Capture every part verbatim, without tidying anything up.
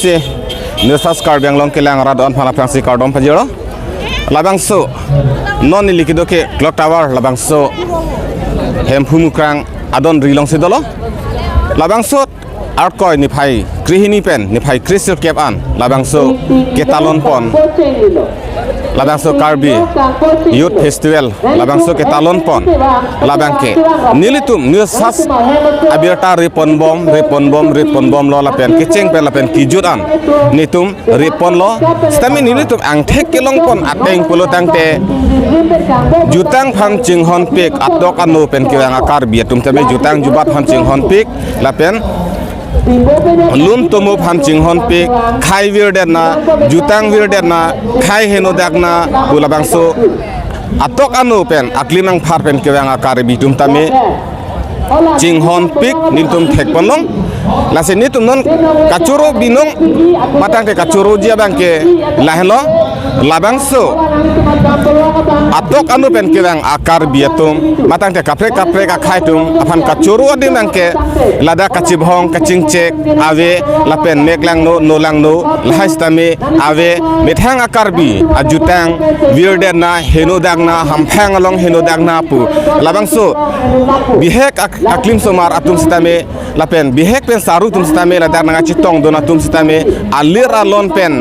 News Fast Karbi Anglong kelang arat do-an aphan aphrangsi kardom pajirlo. Labangso non neli kedo ke Clock Tower, labangso Hemphu Mukrang adon ri alongsi dolo. Labangso arkoi niphai krehini pen niphai kresirkep an labangso ketalon pon, labangso Karbi Youth Festival labangso ketalon pon, labang ke nelitum News Fast abirta ri ponbom, ri ponbom, ri ponbomlo lapen kecheng pen lapen kejut an nelitum ri ponlo. Sitame nelitum angthek kelong pon ateng pulo tangte jutang aphan chinghonpik atok ano pen kevang a-Karbi atum tame jutang jubat aphan chinghonpik lapen lun tomo aphan chinghonpik, khei virdetna, jutang virdetna, khei henodakna pu labangso atok ano pen aklim angphar pen kevang a-Karbi atum tame chinghonpik nelitum thek ponlong. Lasi nelitum non kachoro binong matang ke kachoroji abang ke lahenlo, labangso atok ano pen kevang a-Karbi atum matang ke kaprek kaprek akhei atum aphan kachoro adim abang ke ladak kachibhong kachingchek ave lapen mek langno no langno lahai sitame ave, methang a-Karbi ajutang virdetna, henodakna, hamphang along henodakna pu labangso bihek ak-, aklim osomar atum sitame lapen bihek pen saru atum sitame ladak nangkachetongdun atum sitame alir alon pen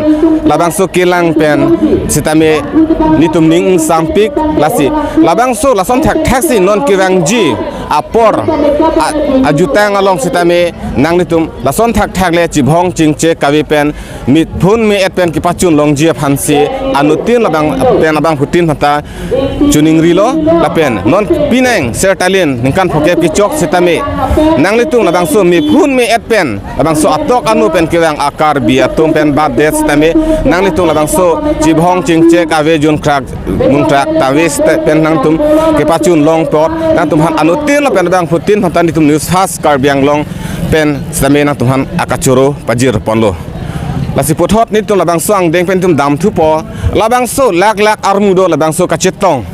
labangso kelang pen sitame nelitum ning ingsampik. Lasi labangso lason thakthaksi non kevangji apor a-, ajutang along sitame nanglitum lason thakthak le chibhong chingchek kave pen miphun me-et pen kepachun longji aphansi anuttin labang pen abangphutin aphanta choningrilo. Lapen non penang Sertalin ningkan phokep kechok sitame nanglitum labangso miphun me-et pen labangso atok ano pen kevang a-Karbi atum pen batdet sitame nanglitum labangso chibhong chingchek ave junkrak munkrak tave sita pen nangtum kepachun long apot nangtum aphan anuttin lapen abangphutin aphanta nelitum News Fast Karbi Anglong pen sitame nangtum aphan akachoro pajir ponlo. Lasi puthot nelitum labangso angdeng pen nelitum damthupo, labangso lak lak armu do labangso kachetong,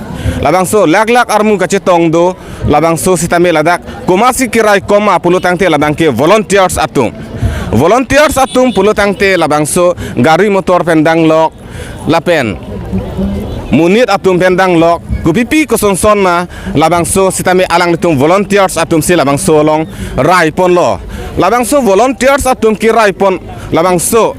labangso lak lak armu kachetong do, labangso sitame ladak komatsi keraikom ma pulo tangte labang ke volunteers atum. Volunteers atum pulo tangte labangso gari motor pen danglok lapen monit atum pen danglok, kopipi kosonson ma labangso sitame alanglitum volunteers atumsi labangso along rai ponlo. Labangso volunteers atum kerai pon labangso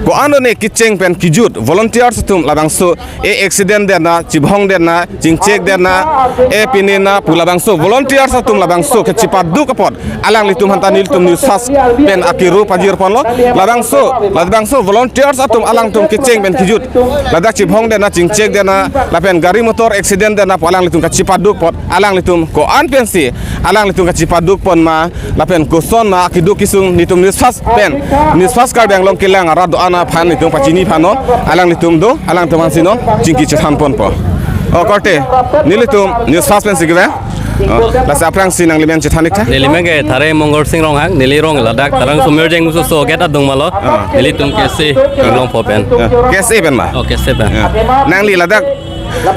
ko-an do ne kecheng pen kejut volunteers atum labangso e accident detna, chibhong detna, chingchek detna, e pine na pu labangso volunteers atum labangso kachepaduk apot alanglitum aphanta nelitum News Fast pen akero pajir ponlo. Labangso, labangso volunteers atum alangtum kecheng pen kejut ladak chibhong detna, chingchek detna lapen gari motor accident detna pu alanglitum kachepaduk apot alanglitum ko-an pensi alanglitum kachepaduk pon ma lapen koson ma keduk kesung nelitum News Fast pen, News Fast Karbi Anglong kelang arat do-an aphan nelitum pachini phanon, alanglitum do, alangtum aphansi non chingki chethan ponpo. O korte, nelitum News Fast pensi kevang. O, lasi aphrangsi nangli men chethan ik tha. Neli men ke Thare Mongol Sing Ronghang, neli rong ladak Tarang Sumerjeng Mususo gate adung malo. Ah. Nelitum K S A Anglong po pen. Ah, K S A pen ma? O, K S A pen. Ah. Nangli ladak,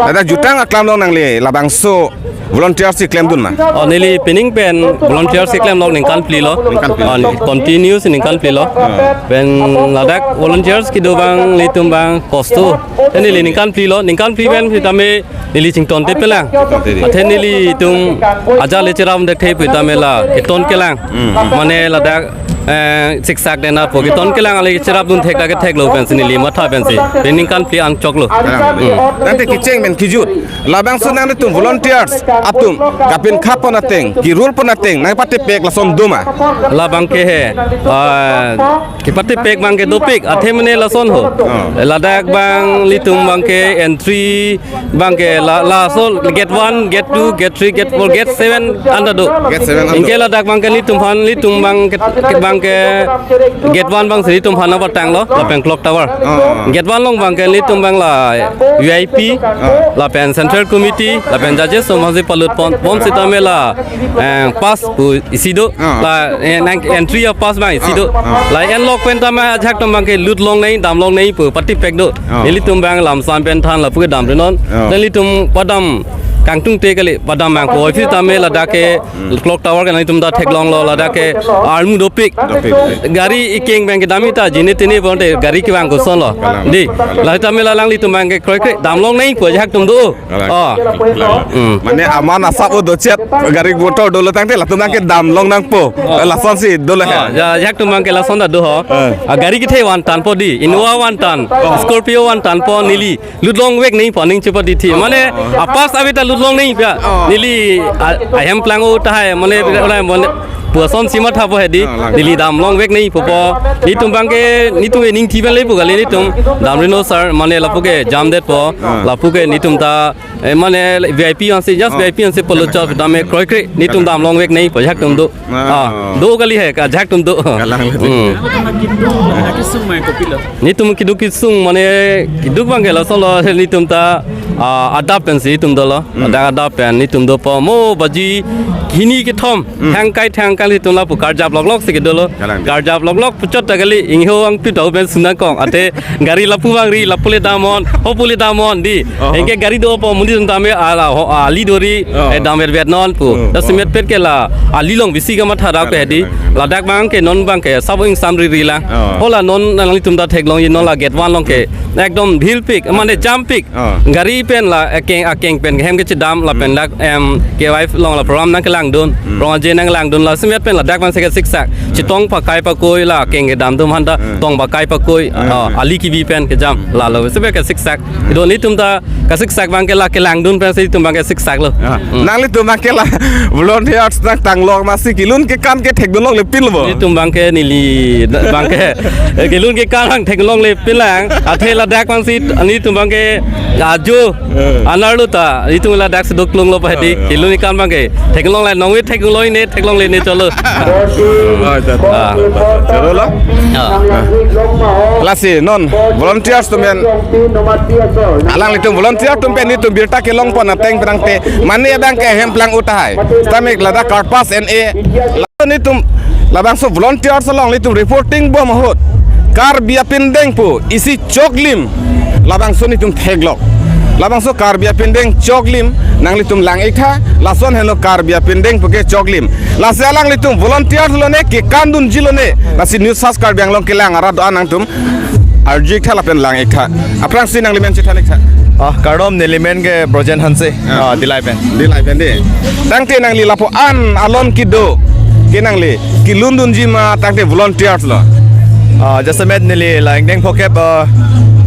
ladak jutang aklam along nangli labangso volunteer si klemdun ma? O, neli pining pen volunteer si klemlok ningkan phli lo. Ningkan phli. O, ni-, continuous ningkan phli lo. Ah. Pen ladak volunteers kedo abang nelitum abang kosto. Te neli ningkan phli lo, ningkan phli pen sitame neli chington te pelang. Chington te di. Athe nelitum ajat le cherap det the pu tame la keton kelang. Hmm, hmm. Mane ladak, eh, siksak detna pu keton kelang ale cherapdun thek ta kethek lo pensi neli matha pensi. Pen ningkan phli an choklo. Kelang. Hmm. Tangte kecheng pen kejut labangso nanglitum volunteers atum kapinkhat pon ateng, kerul pon ateng nangpatepek lason do ma? Labang ke he, ah, kepatepek abang ke dopik, athe mane lason ho. Oh. Ladak abang nelitum abang ke entry abang ke la, laso gate one, gate two, gate three, gate four, gate seven anta do. Gate seven anta do. Anke ladak abang ke nelitum aphan, nelitum abang ke, ke abang ke gate one abang si nelitum aphan nangpatanglo, oh, lapen clock tower. Oh. Gate one along abang ke nelitum abang la V I P, oh, lapen central committee, lapen judges atum aphansi palut pon, pon sitame la, eh, pass pu isi do. Ah. La, eh, nang entry a-pass abang isi do. Ah, ah. La enlok pen tame ajahak atum abang ke lut longnei, dam longnei pu patepek do. Ah. Nelitum abang lamsam pen than lapu ke damri non. Ah. Nelitum padam kangtung te kali padam abang ko. Oi, phi tame ladak ke clock tower ke nangtum ta theklonglo, ladak ke armu dopik. Dopik, dopik. Gari ikeng abang ke dam-i ta, jine tene bonte gari kevang kosonlo. Kalang. Di, kalang. La tame la alanglitum abang ke kroikre damlong nangpo, ajahak atum do. Kalang. Oh. Kalang. Hmm. Mane aman asap o dochet gari motor dolo tangte latum abang ke damlong nangpo. Oh. Lasonsi dolo he. Oh, ya, ajahak atum abang ke lason ta do ho. Eh. Ah, gari kethe vantanpo di, Innova vantan, Oh. Scorpio vantanpo, neli lutlongvek nangpo, ning chepa di thi. Mane, apas ave ta lutlong nangpo. Oh. Neli, a, ahem plang o tahai, mane, Oh. ora, mane, puson sima thapo he di. Oh, lang. Neli damlongvek nangpo po. Netum abang ke, netum ening thi pen lepo kali netum. Damri no sir, mane lapu ke jamdetpo. Oh. Lapu ke netum ta, eh, mane V I P ansi, just Oh. V I P ansi polo chot, dam e kroikre, netum damlongvek nangpo, ajahak atum do. Ah. Ah, do kali he, ajahak atum do. Kalang le. Hmm. Netum kiduk kesung mane kiduk abang ke lasonlo, netum ta, ah, adap pensi netum dolo. Hmm. Adap, adap pen netum dopo mo baji hini kethom. Hmm. Thangkai thangkai netum lapu karjap loklok si kedolo. Kalang. Karjap loklok puchot ta kali ingho angpi tau pen sung nangkok. Ate gari lapu vangri, lapu le damnon, hopu le damnon di. Oh. Anke gari dopo, monit atum tame ala ho, ali dori, Oh. eh, dam vetvet non pu. Oh. Laso ametpet ke la ali along bisi kamatha dak pe di. Kalang, kalang. Ladak abang ke non abang ke sabo ingsam riri lang. Oh. Hala non nanglitum ta theklongji, non la gate one along ke ekdom bhilpik, mane jampik. Oh. Gari pen la akeng, akeng pen hem kechedam lapen Hmm. dak, em, K Y F along la program nangkelangdun, Hmm. rong aje nanglangdun, laso amet pen ladak abang si kesiksak. Chetong pakai pakoi la akeng kedam atum aphanta Hmm. tong pakai pakoi, Hmm. ah, ali kebi pen kejam, Hmm. lalo, sebe kesiksak. Hmm. Do netum ta kesiksak abang ke la kelangdun pensi netum abang ke siksaklo. Ah. Hmm. Nanglitum abang ke la volunteers nangthanglok masi kelun kekan ke thekdunlongle pinlo bo. Netum abang ke neli, abang ke, eh, kelun kekan abang theklongle pin lang. Athe ladak abang si netum abang ke ajo Eh. anerlo ta, netum ladak si doklonglo pa he di, Eh, eh. kelun kekan abang ke theklongle, nonve theklongle ne, theklongle ne cholo. Oh, acha, acha. Ah. Cholo lo? Ah. Lasi non volunteers atum pen, alanglitum volunteer atum pen netum birta kelongpon ateng pen tangte, mane abang ke ahem plang o tahai. Sitame ladak Karpas N A, la netum labangso volunteers along netum reporting bom ahut Karbi apindeng pu isi choklim labangso netum theklok. Labangso Karbi apindeng choklim nanglitum lang-iktha, lason henlo Karbi apindeng puke choklim. Lasi alanglitum volunteer lone, kekandunji lone. Lasi News Fast Karbi Anglong kelang arat do-an nangtum arju-iktha lapen lang-iktha. Aphrangsi nangli men chethan-iktha. Ah, kardom, neli men ke Brojen Hanse. Ah. Ah, Dillai pen. Dillai pen di. Tangte nangli lapu-an alon kedo ke nangli kelundunji ma tangte volunteers lo? Ah, jasemet neli la ingdeng phokep, ah,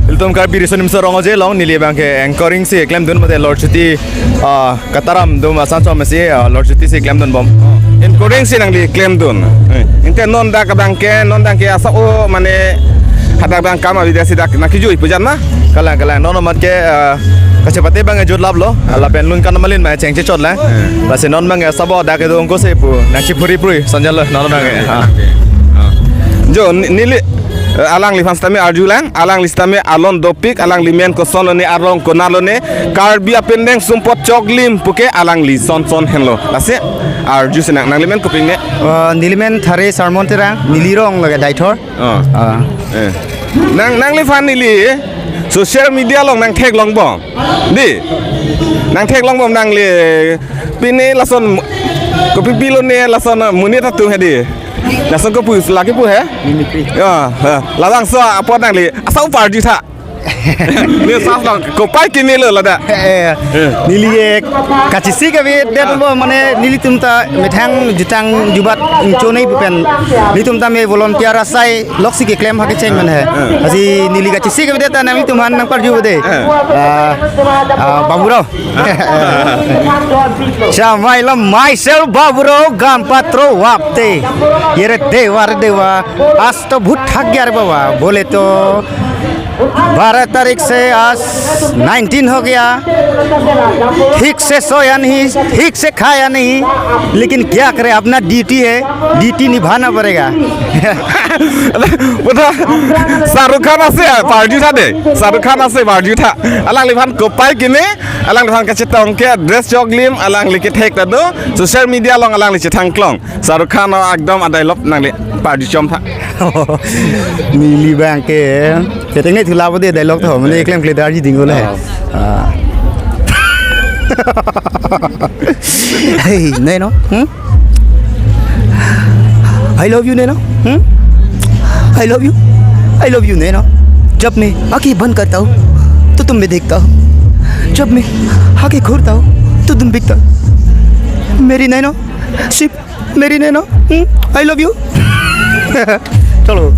ilitum Karbi Riso Nimso Rong Aje along neli abang ke anchoring si klemdun mate lorchuti, ah, Kataram atum asan som si, ah, lorchuti si klemdun bom. Anchoring si nangli klemdun. Eh. Ante non dak abang ke, non dak ke asa o mane hadak abang kam avidya si dak nangkijui pujan ma? Kalang, kalang. Non amat ke, ah, kachepate abang ke jutlaplo. Ah. Lapen lun kan malin ma cheng chechot lang. Eh. Lasi non abang ke sabo dak kedo ongko se pu nangchiphuri phuri sanjalo non abang ke. Eh, ha. Ah. Jo, ni-, neli, eh, alangliphan sitame arju lang, alangli sitame alon dopik, alangli men koson lone, arong konat lone, Karbi apindeng sumpot choklim puke alangli son son henlo. Lasi arju sinang, nangli men kopine? Ah, neli men Thare Sermon Terang, neli rong lake Deithor. Ah. Ah. Eh. Nang, nangliphan neli social media along nangtheklong bom. Di. Nangtheklong bom nangli pine lason kopi pilo ne lason monit atum he di. Lason kopi lake pu he? Mimicry. Ya, ha. Labangso apot nangli asa o arjutha. Ne sas lang kopai keme lo ladak. Eh, eh. Eh. Neli ye kachesik avedet bom mane nelitum ta methang jutang jubat chonei pu pen. Nelitum ta me volunteer asai loksi keklem ha kecheng mane he. Eh. Lasi neli kachesik avedet ta nangtum aphan nangparju de. Eh. Ah, ah, Baburao. Chamai lam maisel Baburao gampatro wapte. Yere dewa re dewa. As to bhut thak gya re baba. Bole to बारह तारीख से आज नाइनटीन हो गया, ठीक से सोया नहीं, ठीक से खाया नहीं, लेकिन क्या करें, अपना ड्यूटी है, ड्यूटी निभाना पड़ेगा। Bodo Shahrukh Khan ase parjutha de. Shahrukh Khan ase parjutha. Alangliphan kopai keme, alangliphan kachetong ke dress choklim, alangli kethek ta do. Social media along alangli chethangklong. Shahrukh Khan o ekdom a dialogue nangli parju chomtha. Neli abang ke, ketengne thula bo de dialogue to, mane klem kle darji ding ole. Oh. Ah. Hey, nano, hmm? I love you, nano, hmm? I love you, I love you, nano. जब मैं आंखें बंद करता हूँ, तो तुम मैं देखता हूँ। जब मैं आंखें खोलता हूँ, तो तुम दिखता। मेरी नैनो, सिर्फ मेरी नैनो, हम्म? I love you। Chalo।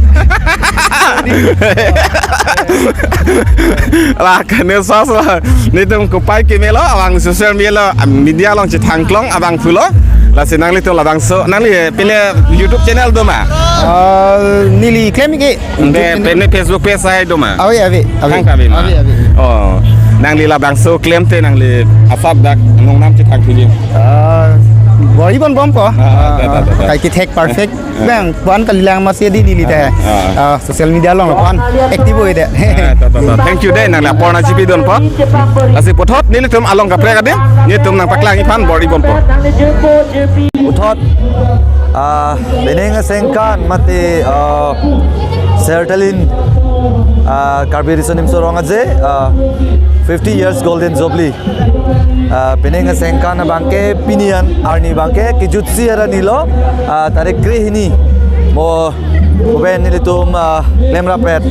Lah, kene sas lah. Nelitum kopai keme lo, abang social media lo, media along chethangklong abang pulo. Lasi nanglitum labangso, nangli pine YouTube channel do ma? Ah, neli klem ke. Be, pine Facebook page hai do ma? Ave, ave, ave. Thang kami ma? Ave, ave. Oh, nangli labangso klem te nangli asap dak nongnam chethang pili. Ah, bor-i bonbompo. Ah, ta, ta, ta, ta. Kaike thek perfect. Bang, puan kalilang masih di neli te. Ah. Ah, social media along puan active oi de. Ah, ta, ta, ta. Thank you de, nangli apor nangchipidunpo. Lasi puthot nelitum along kaprek adim, nelitum nangpaklang-i aphan bor-i bompo. Puthot, ah, penang asengkan mate, ah, Sertalin, ah, Karbi Riso Nimso Rong Aje, ah, fifty years Golden Jubilee. Ah, penang asengkan abangke pini an arni abangke kejutsi arni lo, ah, tarik krehini mo, mo pen nelitum, ah, klemrap-et,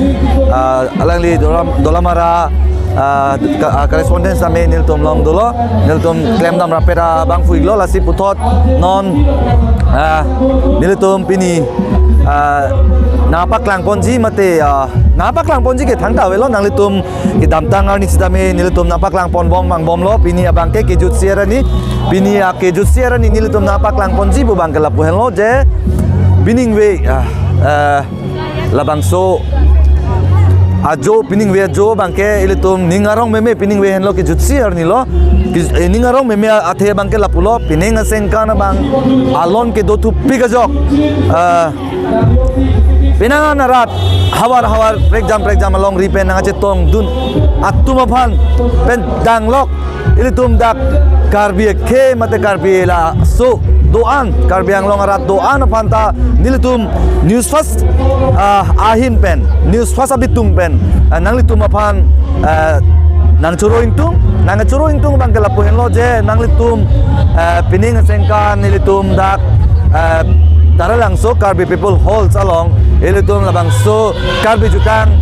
ah, alangli Dolam, Dolamara, ah, ka-, ah, correspondent sitame nelitum along dolo, nelitum klemdamrap-et abang pu-iklo, lasi puthot non, ah, nelitum pini, ah, nangpaklang ponji mate, ah, nangpaklang ponji ke thangta avelo, nanglitum kedamtang arni sitame nelitum nangpaklang ponbom vangbomlo, pini abangke kejutsi arni, pini akejutsi arni nelitum nangpaklang ponji pu abangke lapu henlo je, piningve, ah, ah, labangso ajo, piningve ajo abangke ilitum ning arong meme, piningve henlo kejutsi arni lo, ki-, eh, ning arong meme athe abangke lapulo, penang asengkan abang alon kedo thupik ajok, ah, penang an arat havar havar prekjam prekjam alongri pen nangkachetongdun atum aphan pen danglok ilitum dak Karbi akhei mate Karbi laso do-an, Karbi Anglong arat do-an aphan ta nelitum News First, ah, ahin pen, News First abitung pen, ah, nanglitum aphan, ah, nangchoro ingtung, nangchoro ingtung abangke lapu henlo je nanglitum, ah, penang asengkan nelitum dak, ah, Taralangso Karbi People Halls along ilitum labangso Karbi Jutang,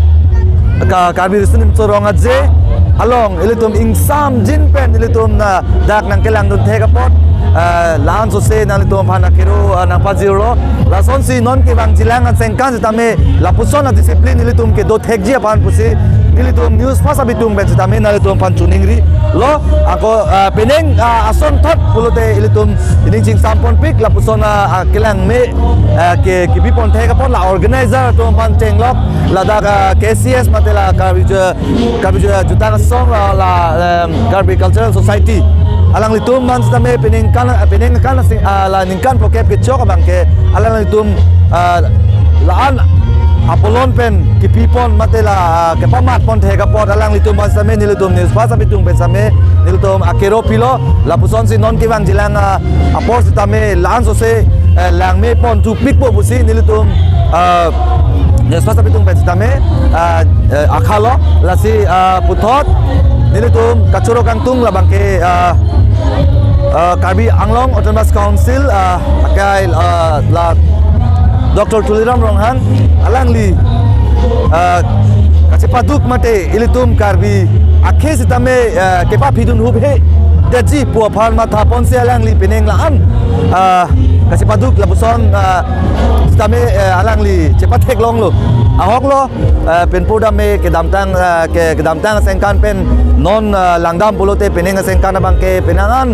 Ka-, Karbi Riso Nimso Rong Aje along ilitum ingsamjin pen ilitum na dak nangkelangdun thek apot, ah, la-an sose nanglitum aphan akero, ah, nangpajirlo. Lasonsi non kevangjilang asengkan sitame lapuson a-discipline ilitum kedo thekji aphan pusi nelitum News First abitung pen sitame nanglitum aphan choningrilo. Ako, ah, penang, ah, asonthot pulote ilitum ining chingsam ponpik lapuson a, ah, kelangme, ah, ke, kebi pon thek apot la organizer atum aphan chenglok ladak, ah, K C S mate la Karbi Ju-, Karbi Ju-, Jutang Asong la, la, em, Karbi Cultural Society. Alanglitum aphan sitame penang kan, penang kan sing, ah, la ningkan phokep kechok abangke alanglitum, ah, la-an apolon pen kepi pon mate la, ah, kepamat pon thek apot alanglitum aphan sitame nelitum News First abitung pen sitame nelitum akero pilo, lapusonsi non kevangjilang, ah, apor sitame la-an sose, eh, langme pon thupikpo pusi nelitum, ah, News First abitung pen sitame, ah, eh, akhalo, lasi, ah, puthot nelitum kachoro kangtung labangke, ah, ah, Karbi Anglong Autonomous Council, ah, akai, ah, la Doctor Tuliram Ronghang alangli, ah, kachepaduk mate ilitum Karbi akhei sitame, ah, kepaphidun huphe detji pu aphan matha ponsi alangli penang la-an, ah, kachepaduk lapuson, ah, sitame, eh, alangli chepatheklonglo. Ahoklo, eh, penpo dame kedamtang, eh, ke, kedamtang asengkan pen non, eh, langdam pulote penang asengkan abangke penang an,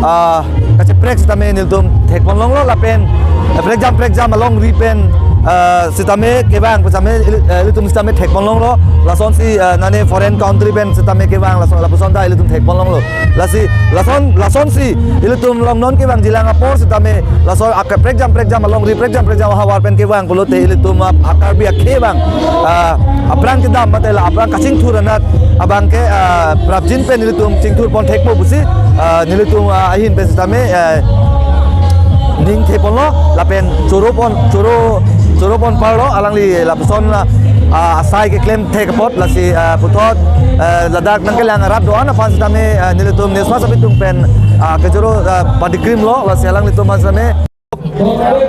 ah, kacheprek sitame nelitum thekponlonglo lapen, eh, prekjam prekjam alongri pen, eh, sitame kevang pu sitame ili-, eh, ilitum sitame thekponlonglo, lasonsi, eh, nane foreign country pen sitame kevang lason lapuson ta ilitum thekponlonglo. Lasi, lason, lasonsi ilitum along non kevangjilang apor sitame lason aka prekjam prekjam alongri prekjam prekjam ahavar pen kevang pulote ilitum ap-, a-Karbi akhei abang, ah, aphrang kedam mate la aphrang kachingthur anat abangke, ah, prapjin pen ilitum chingthur pon thekpo pusi, ah, nelitum, ah, ahin pen sitame, eh, ning theponlo lapen choro pon, choro, choro pon parlo alangli lapuson, ah, ah, asai keklem thek apot, lasi, ah, puthot, ah, ladak nangkelang arat do-an aphan sitame, ah, nelitum News Fast abitung pen, ah, kejoro, ah, padikrimlo, lasi alanglitum aphan sitame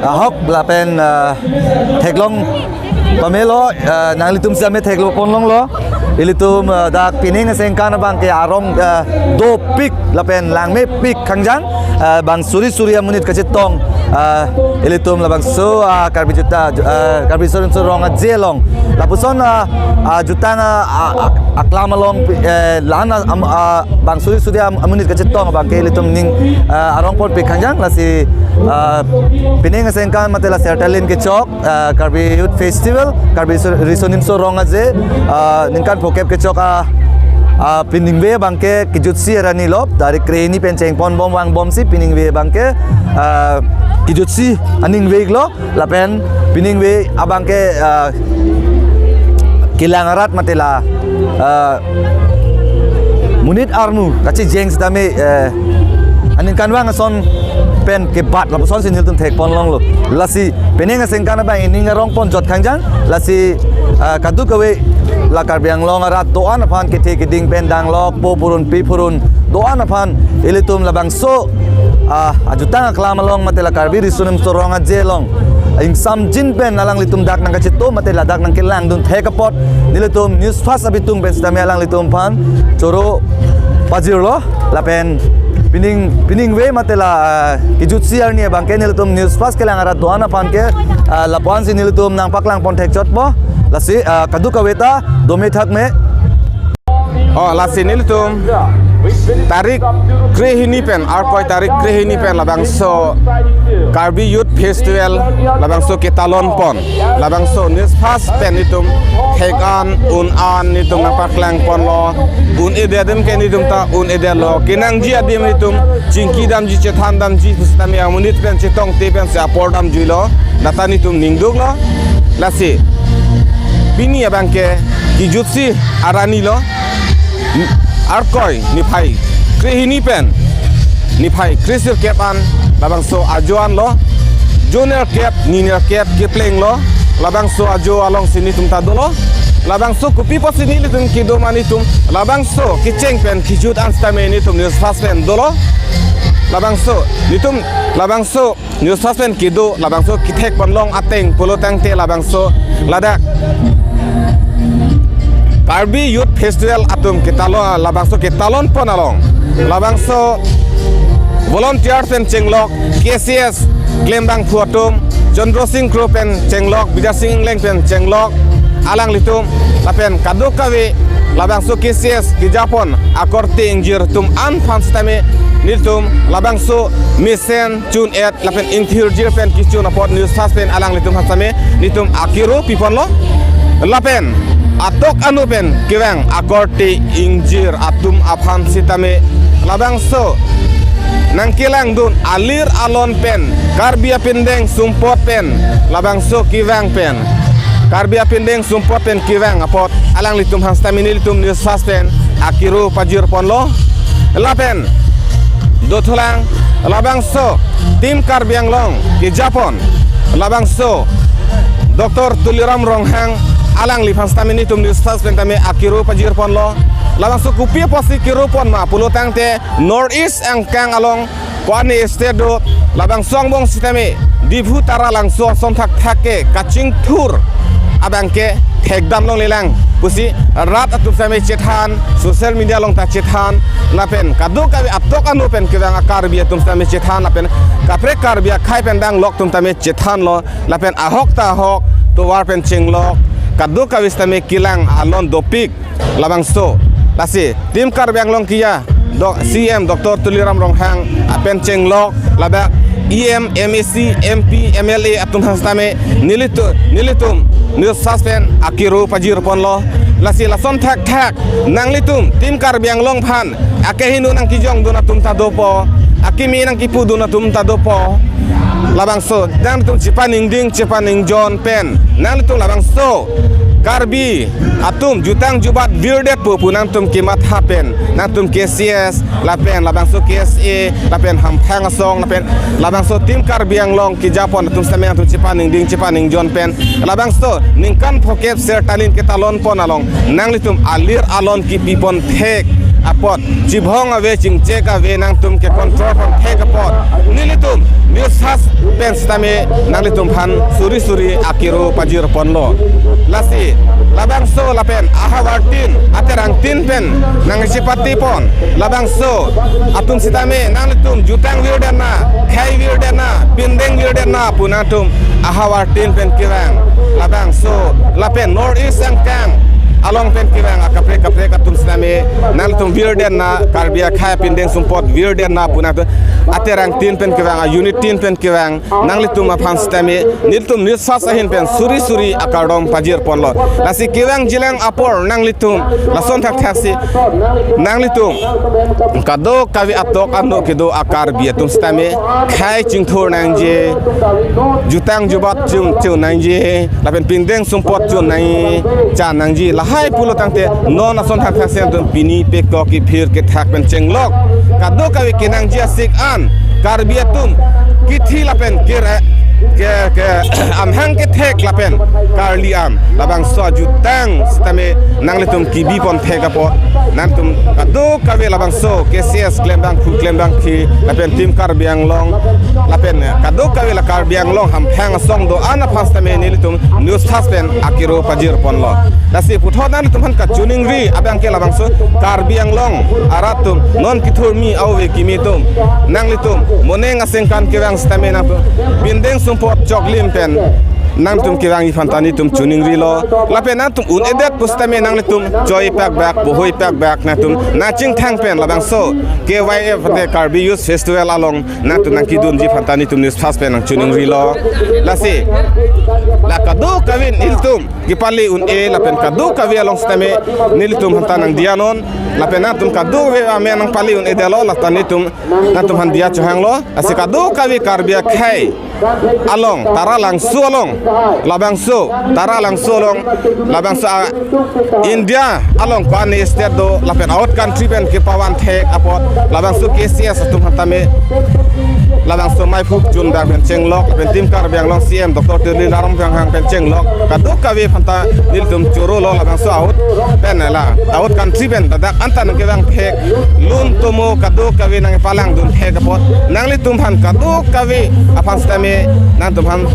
ahok lapen, ah, theklong pamelo, ah, nanglitum sitame theklo ponlonglo. Ilitum, ah, dak pining asengkan abangke arong, ah, dopik lapen langmepik khangjang, ah, bang suri suri amonit kachetong, ah, ilitum labangso, ah, Karbi Juta, ah, Karbi Riso Nimso Rong Aje along. Lapuson, ah, ah, jutang, ah, ah, ah, aklam along, eh, lan, ah, am-, ah, bang suri suri am-, amonit kachetong abangke ilitum ning, ah, arong ponpik khangjang, lasi, ah, pining asengkan mate la Sertalin kechok, ah, Karbi Youth Festival, Karbi Riso, Riso Nimso Rong Aje, ah, ningkan phokep kechok, ah, ah, piningve abangke kejutsi arni lo, tarik krehini pen chengponbom vangbomsi piningve abangke, ah, kejutsi aningve lo, lapen piningve abangke, ah, kelang arat mate la, ah, monit armu kachijeng sitame, eh, aningkanvang ason pen kebat lapusonsi nelitum thek ponlonglo. Lasi pining asengkan abang ining arong ponjot khangjang, lasi, ah, kadokave la Karbi Anglong arat do-an aphan kethe keding pen danglok po purun pi purun do-an aphan ilitum labangso, ah, ajutang aklam along mate la Karbi Riso Nimso Rong Aje along ingsamjin pen alanglitum dak nangkachito mate ladak nangkelangdun thek apot nelitum News Fast abitung pen sitame alanglitum aphan choro pajirlo, lapen pining, piningve mate la, ah, kejutsi arni abangke nelitum News Fast kelang arat do-an aphan ke, ah, lapuansi nelitum nangpaklang pon thekchotpo, lasi, ah, kadokave ta dome thakme. Oh, lasi nelitum tarik krehini pen, arkoi tarik krehini pen labangso Karbi Youth Festival labangso ketalon pon, labangso News Fast pen itum thek-an un-an nelitum nangpaklang ponlo, un-edet adim ke nelitum ta un-edetlo, kenangji adim nelitum chingki damji chethan damji pusitame amonit pen chetongte pensi apor damjuilo, lata nelitum ningduklo. Lasi pini abangke kejutsi arni lo, arkoi niphai krehini pen niphai kresirkep an labangso ajo anlo, jo nerkep ni nerkep keplenglo, labangso ajo alongsi nelitum ta dolo, labangso kopi apotsi nelitum kedo ma nelitum labangso kecheng pen kejut an sitame nelitum News Fast pen dolo, labangso nelitum labangso News Fast pen kedo labangso kethek ponlong ateng pulo tangte labangso ladak Karbi Youth Festival atum ketalon, labangso ketalon pon along labangso volunteer pen chenglok, K C S klembangphu atum, Chandra Sing Kro pen chenglok, Bidya Sing Engleng pen chenglok, alanglitum lapen kadokave labangso K C S kejapon akorte ingjir atum an aphan sitame nelitum labangso mesen chun-et lapen ingthirjir pen kechun apot News Fast pen alanglitum aphan sitame nelitum akero piponlo. Lapen atok anu pen kevang akorte ingjir atum aphan sitame labangso nangkelangdun alir alon pen Karbi apindeng sumpot pen labangso kevang pen Karbi apindeng sumpot pen kevang apot alanglitum aphan sitame nelitum News Fast pen akero pajir ponlo. Lapen dothulang labangso Team Karbi Anglong kejapon labangso Doctor Tuliram Ronghang alangliphan sitame nelitum News Fast pen tame akero pajir ponlo. Labangso kopi apotsi kero pon ma pulo tangte North East angkang along ko-an state do, labangso angbong sitame Diphu Taralangso ason thakthak ke kachingthur abangke thekdam longlelang pusi rat atum sitame chethan, social media along ta chethan, lapen kadokave atok anu pen kevang a-Karbi atum sitame chethan, lapen kaprek Karbi akhei pen danglok atum tame chethanlo, lapen ahok ta ahok tovar pen chenglok, kadokave sitame kelang alon dopik labangso. Lasi Team Karbi Anglong keja do-, C E M Doctor Tuliram Ronghang pen chenglok, ladak E M, M A C, M P, M L A atum aphan sitame nelitu-, nelitum News Fast pen akero pajir ponlo. Lasi lason thakthak nanglitum Team Karbi Anglong aphan akehingno nangkejongdun atum ta dopo, akimi nangkipudun atum ta dopo. Labangso nangtum chepaningding chepaningjon pen nangtum labangso Karbi atum jutang jubat virdetpo pu nangtum kematha pen, nangtum K C S lapen labangso K S A lapen hamphang asong lapen labangso Team Karbi Anglong kejapon atum sitame nangtum chepaningding chepaningjon pen labangso ningkan phokep Sertalin ketalonpon along nanglitum alir alon kepipon thek apot, chibhong ave chingchek ave nangtum kecontrol pon thek apot, nelitum News Fast pen sitame nanglitum aphan suri suri akero pajirponlo. Lasi labangso lapen ahavar tin, aterang tin pen nangchepatepon labangso atum sitame nanglitum jutang virdetna, khei virdetna, pindeng virdetna pu nangtum ahavar tin pen kevang labangso lapen North East angkang along pen kevang akaprek kaprek atum sitame nangtum virdetna, Karbi akhei pindeng sumpot virdetna pu nangtum aterang tin pen kevang, a-unit tin pen kevang nanglitum aphan sitame nelitum News Fast ahin pen suri suri akardom pajirponlo. Lasi kevangjilang apor nanglitum lason thakthak si nanglitum kadokave atok ano kedo a-Karbi atum sitame khei chingthur nangji, jutang jubat chun chun nangji, lapen pindeng sumpot chun nangji, chan nangji, lahai pulo tangte non ason thakthak si nangtum pini pekok kephir kethak pen chenglok kadokave kenangji asik an Karbi atum kithi lapen kere ke ke amhang kethek lapen karli am labangso ajutang sitame nanglitum kebipon thek apot, nangtum kadokave labangso K C S klembangphu klembangphi lapen Team Karbi Anglong lapen kadokave la Karbi Anglong hamphang asong do-an aphan sitame nelitum News Fast pen akero pajirponlo. Lasi puthot nangtum aphan kachiningri abang ke labangso Karbi Anglong arat atum non kethurmi ave kimi atum, nanglitum moning asengkan kevang sitame nangtum pindeng sumpot choklim pen nangtum kevangji aphan ta nelitum chiningrilo. Lapen nangtum un-edet pusitame nanglitum choi pakbak, bohoi pakbak nangtum nangchingthang pen labangso K Y F ante Karbi Youth Festival along nangtum nangkedunji aphan ta nelitum News Fast pen nangchiningrilo. Lasi la kadokave nelitum kepale un-e lapen kadokave along sitame nelitum aphan ta nangdiyanon lapen nangtum kadokave amen nangpale un-edetlo, la ta nelitum nangtum aphan diya chohanglo. Lasi kadokave Karbi akhei along, Taralangso along, labangso Taralangso along, labangso, ah, India along ko-an state do lapen out country pen kepavan thek apot labangso K C S atum aphan tame labangso maiphu chun dak pen chenglok lapen Team Karbi Anglong C M Doctor Tuliram Ronghang pen chenglok kadokave aphan ta nelitum chorolo, labangso out pen la out country pen ladak anta nangkevang thek lun tomo kadokave nangpalangdun thek apot nanglitum aphan kadokave aphan sitame nangtum aphan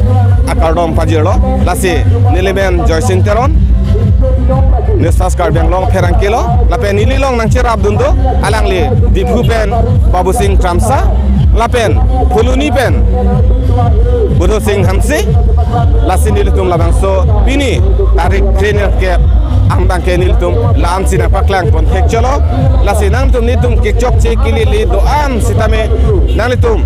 akardom pajirlo. Lasi neli men Joysing Teron, News Fast Karbi Anglong pherangkelo, lapen neli along nangcherapdun do alangli Diphu pen Babusing Kramsa, lapen Phuloni pen Budosing Hanse. Lasi nelitum labangso pini tarik kre-nerkep abang ke nelitum la-ansi nangpaklangpon thek cholo. Lasi nangtum nelitum kechokche kelele do-an sitame nanglitum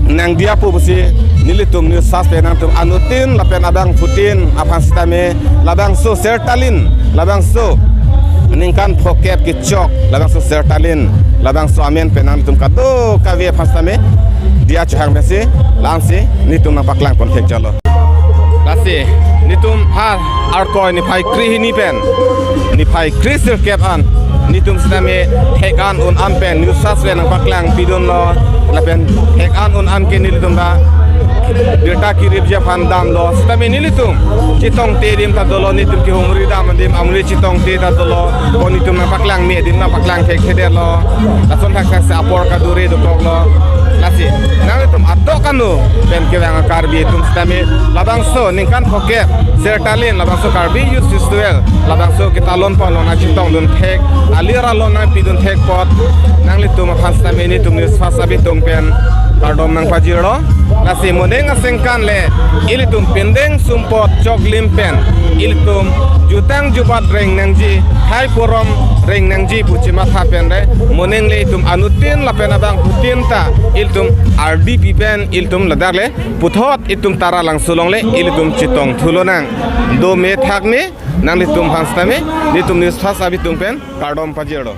nangdiyapo pusi nelitum News Fast pen nangtum anuttin lapen abangphutin aphan sitame labangso Sertalin, labangso ningkan phokep kechok labangso Sertalin, labangso amen pen nangtum kadokave aphan sitame diya chohang pensi la-ansi nelitum nangpaklangpon thek cholo. Lasi nelitum ha Arkoi niphai krehini pen niphai kresirkep an nelitum sitame thek an un an pen News Fast pen nangpaklangpidunlo, lapen thek an un an ke nelitum ta birta kiripji aphan damlo. Sitame nelitum chetongte adim ta dolo, nelitum kehumri dam adim amri chetongte ta dolo. Ko nelitum nangpaklangme adim nangpaklang thekthedetlo. Lason thakthak si apor kadure dokoklo. Lasi nanglitum atok ano pen kevang Karbi atum sitame labangso ningkan phokep Sertalin, labangso Karbi Youth Festival, labangso ketalonpon along nangchetongdun thek, alir alon nangpidun thek apot nanglitum aphan sitame nelitum News Fast abitung pen kardom nangpajirlo. Lasi moning asengkan le ilitum pindeng sumpot choklim pen ilitum jutang jubat reng nangji, hai porom reng nangji pu chematha pen re moning le itum anuttin lapen abangphutin ta ilitum ardi pi pen ilitum ladak le puthot itum Taralangso along le ilitum chetongthu lonang. Do me thak me, nanglitum aphan sitame nelitum News Fast abitung pen kardom pajirlo.